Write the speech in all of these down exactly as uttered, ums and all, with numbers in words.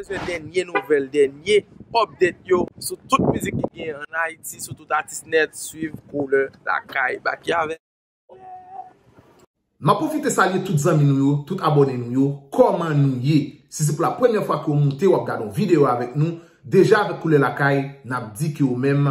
Bezwen dènye nouvèl, dènye update yo sou tout mizik ki genyen ann Ayiti, sou tout atis nèt, swiv Koulè Lakay. Baky avè m. M ap pwofite salye tout zanmi nou yo, tout abòne nou yo, kòman nou ye? Si se pou la premyè fwa ke w moute, w ap gade yon videyo avèk nou, deja avèk Koulè Lakay, n ap di ke w menm,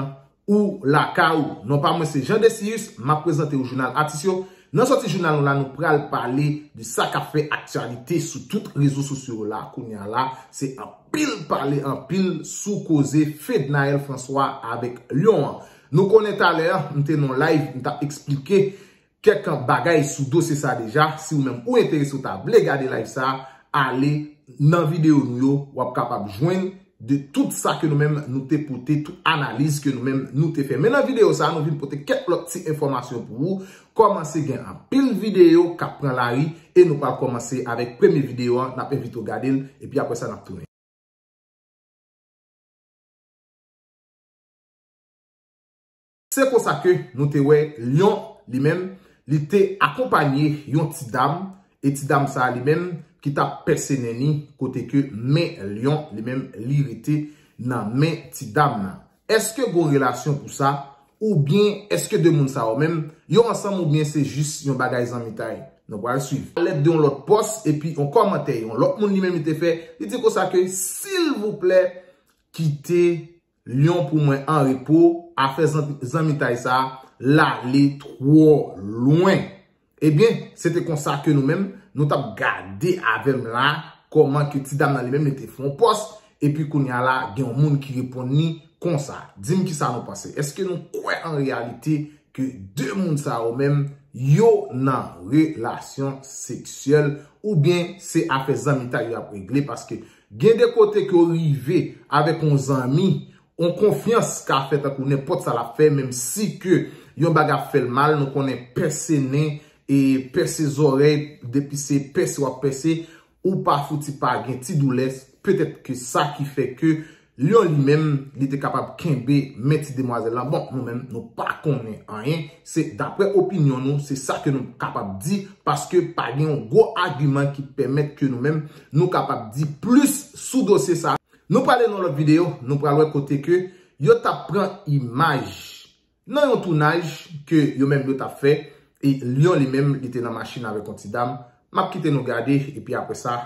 ou lakay ou. Non pa mwen se Jean Decius, m ap prezante w jounal atis yo. Nan sòti jounal nou la, nou pral pale de sa k ap fè aktyalite sou tout rezo sosyo yo la. Kounye a la, se anpil pale, anpil sou koze Fednaelle François avèk Lion an. Nou konnen talè a, m te nan live, m t ap eksplike kèk bagay sou dosye sa deja. Si ou menm ou enterese, ou ta vle gade live sa, ale nan videyo nou yo, w ap kapab jwenn de tout sa ke nou menm nou te pote, tout analiz ke nou menm nou te fè. Men nan videyo sa, nou vin pote kèk lòt ti enfòmasyon pou ou. Kòmanse gen anpil videyo k ap pran lari e nou pral kòmanse avèk premye videyo an. N ap envite w gade l epi apre sa, n ap tounen. Se konsa ke nou te wè Lion li menm, li te akonpanye yon ti dam, e ti dam sa a li menm ki t ap pèse nen ni, kote ke men Lion li menm li rete nan men ti dam nan. Èske gon relasyon pou sa, oubyen èske de moun sa yo menm yo ansanm, oubyen se jis yon bagay zanmitay? Nou pral swiv. Lèt de yon lòt pòs, epi yon kòmantè yon lòt moun li menm li te fè, li di konsa ke, silvouplè, kite Lion pou mwen an repo, afè zan-, zanmitay sa a, l ale twò lwen. Ebyen, se te konsa ke nou menm, nou t ap gade avè m la, kòman ke ti dam nan li menm, li te fè yon pòs, epi kounye a la, gen yon moun ki reponn li konsa. Di m kisa nou panse. Èske nou kwè an reyalite ke de moun sa yo menm, yo nan relasyon seksyèl, oubyen se afè zanmitay yo ap regle? Paske gen de kote ke w rive avèk yon zanmi, yon konfyans ka fè tankou nenpòt sa l ap fè, menm si ke yon bagay ap fè l mal, nou konnen pèse nen, e pèse zòrèy, depi se pèse w ap pèse, ou pa fouti pa gen ti doulè, petèt ke sa ki fè ke Lion li menm, li te kapab kenbe men ti demwazèl lan. Bon, nou menm, nou pa konnen anyen. Se daprè opinyon nou, se sa ke nou kapab di, paske pa gen yon gwo agiman ki pèmèt ke nou menm, nou kapab di plis sou dosye sa. Nou prale nan lòt videyo, nou pral wè kote ke yo t ap pran imaj nan yon tounaj ke yo menm yo t ap fè, e Lion li menm, li te nan machin avèk yon ti dam. M ap kite nou gade, epi apre sa,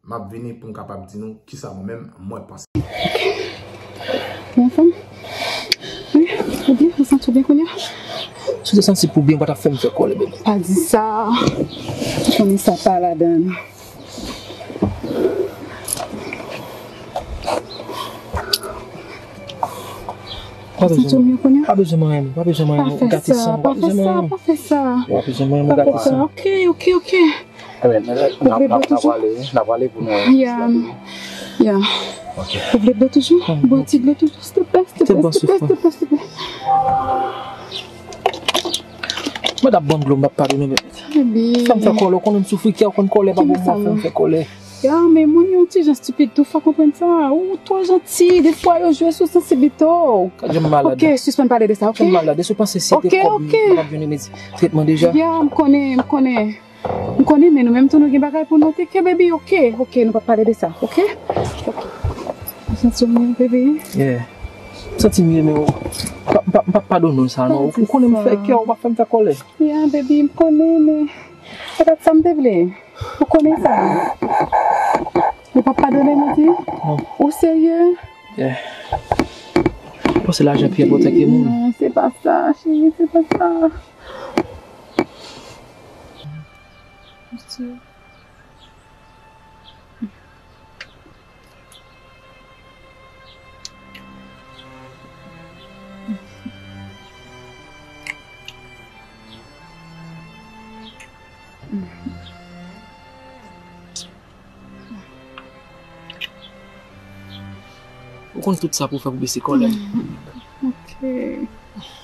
m ap vini pou m kapab di nou kisa mwen menm mwen panse. Bon fanm. Wi, ou byen, ou santi w byen kounye a? Si w te santi pou byen, ou pa t ap fè m fè kòlè, bebe. Pa di sa. Ou konnen sa pa ladan. Pa bezwen, pa bezwen manyen m, pa bezwen manyen m, ou gate san m, pa bezwen manyen m. Pa fè sa, pa fè sa. Pa bezwen manyen m, ou gate san m. Ok, ok, ok. Ebyen, n ap, n ap, n ap prale, n ap prale pou nou. Ya, ya. Ou vle dlo toujou? Bwè ti dlo toujou, silvouplè, silvouplè, silvouplè, silvouplè. Mwen t ap ban m dlo, m p ap padone, men. Fè m fè kòlè, ou konnen m soufri kè, ou konn kòlè pa bon mwen, fè m fè kòlè. Ya, men moun yon ti jan estipid tou, fò konprann sa. Ou twò janti, defwa yo jwe sou sansibite w. Jan m malad. Ok, sispann pale de sa, ok? Jan m malad, èske w panse si se te kòb m, m t ap jwenn remedi tretman deja? Ya, m konnen, m konnen. M konnen, men nou menm tou nou gen bagay pou nou teke, baby, ok, ok, nou p ap pale de sa, ok? Ok. Ou santi w mye, baby? Yeah. M santi m mye, men w pa, m pa, m p ap padone w sa, non. Ou konnen m fè kè, ou pa fè m fè kòlè. Yeah, baby, m konnen, men se pa t sa m te vle. Ou konnen sa. Ou p ap padone m, wi? Non. Ou serye? Yeah. Ou panse lajan pi enpòtan ke moun? Non, se pa sa, cheri, se pa sa. Ou konn tout sa pou fè pou bese kòlè. Ok.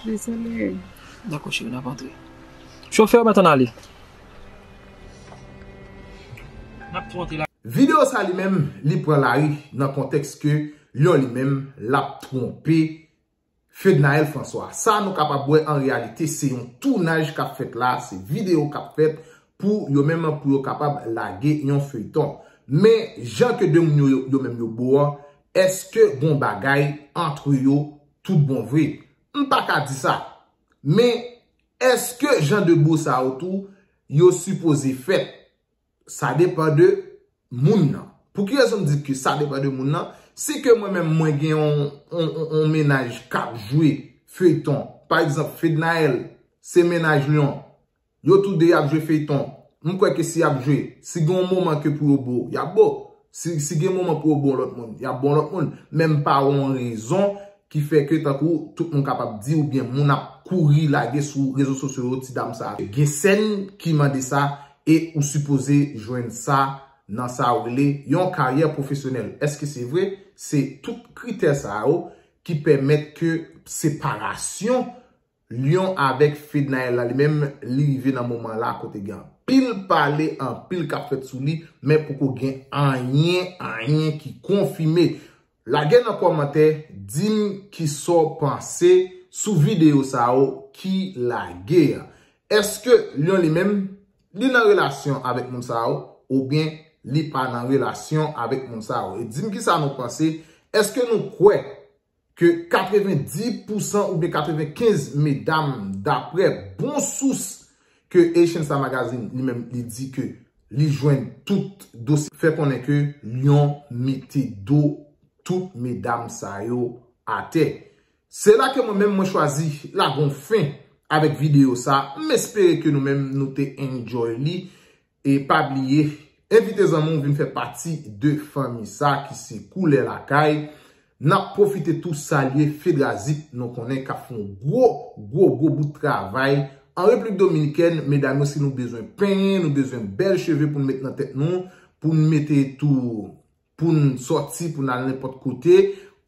Dezole. Dakò, cheri, n ap antre. Chofè, mèt ann ale. N ap tou antre la. Videyo sa li menm, li pran lari nan kontèks ke Lion li menm, l ap twonpe Fednaelle François. Sa nou kapab wè an reyalite, se yon tounaj k ap fèt la, se videyo k ap fèt pou yo menm, pou yo kapab lage yon feyton. Men jan ke de moun yo, yo menm yo bo a, èske gon bagay antre yo tout bon vre? M pa ka di sa. Men èske jan de bo sa yo tou, yo sipoze fèt? Sa depann de moun nan. Pou ki rezon m di ke sa depann de moun nan? Si ke mwen menm mwen gen yon, yon, yon, yon mennaj k ap jwe feyton, pa egzanp, Fednaelle, se mennaj li an, yo toude y ap jwe feyton. M kwè ke si y ap jwe, si gen yon moman ke pou yo bo, y ap bo. Si, si gen moman pou yo bo yon lòt moun, y ap bo yon lòt moun. Men m pa wè yon rezon ki fè ke tankou tout moun kapab di oubyen moun ap kouri lage sou rezo sosyo yo ti dam sa. Gen sèn ki mande sa e ou sipoze jwenn sa nan sa yo rele yon karyè pwofesyonèl. Èske se vre? Se tout kritè sa yo ki pèmèt ke separasyon Lyon avèk Fednaelle la li menm, li rive nan moman la kote gen anpil pale, anpil k ap fèt sou li, men poko gen anyen, anyen ki konfime. Lage nan kòmantè, di m kisa w panse sou videyo sa yo ki lage a. Èske Lyon li menm, li nan relasyon avèk moun sa yo, oubyen li pa nan relasyon avèk moun sa yo? E di m kisa nou panse, èske nou kwè ke katrevenndis pousan oubyen katrevenkenz medam, daprè bon sous ke Asian Style Magazine li menm li di ke li jwenn tout dosye, fè konnen ke Lyon mete do tout medam sa yo atè. Se la ke mwen menm mwen chwazi lage yon fen avèk videyo sa. M espere ke nou menm nou te enjoy li. E pa bliye, envite zanmi w vin fè pati de fanmi sa ki se Koulè Lakay. N ap pwofite tou salye Fedrazip, nou konnen k ap fè yon gwo, gwo, gwo bout travay an Repiblik Dominikèn. Medam yo, si nou bezwen penyen, nou bezwen bèl cheve pou n met nan tèt nou, pou n mete tou, pou n sòti, pou n al nenpòt kote,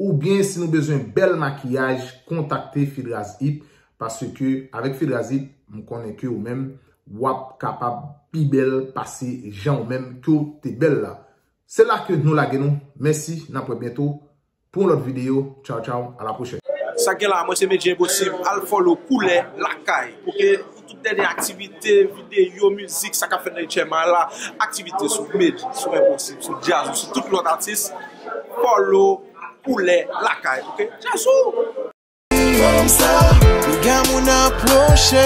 oubyen si nou bezwen bèl makiyaj, kontakte Fedrazip, paske avèk Fedrazip, m konnen ke ou menm, w ap kapab pi bèl pase jan ou menm ke w te bèl la. Se la ke nou lage nou. Mèsi, n ap wè byento pou yon lòt videyo. Tchaw, tchaw, a la pwochèn. Sa gen la, mwen se Medjy Enposib, al follow Koulè Lakay, oke? Pou tout dènye aktivite, videyo, mizik, sa k ap fèt nan H M I la, aktivite sou Medjy, sou Enposib, sou Djazou, sou tout lòt atis, follow Koulè Lakay, oke? Djazou! Fanm sa, piga moun apwoche.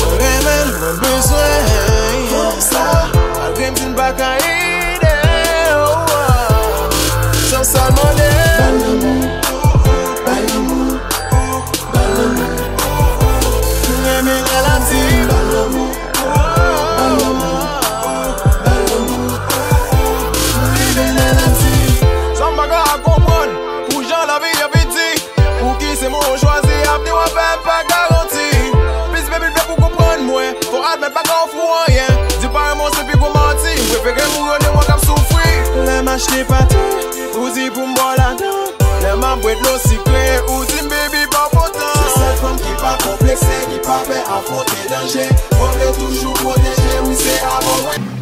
Mwen renmen l, mwen bezwen. Fanm sa, malgre m di m pa ka ede. Sa sa l mande. Ba l lanmou, ba l lanmou, ba l lanmou. M renmen lè l ap di. Ba l lanmou. Sa m pa ka konprann, pou jan lavi a piti, pouki se mwen ou chwazi, avni w ap fè m pa garanti. Plis baby fè pou konprann mwen, fò admèt pa ka ofri w anyen. Di pa renmen w se pi gwo manti, m prefere mouri de mwen k ap soufri. Lè m achte pati, ou di pou m bò ladan. Lè m ap bwè dlo sikre, ou di m baby pa w kontan. Se sèl fanm ki pa konplekse, ki pa pè afwonte danje. Mwen vle toujou pwoteje, wi se avè w.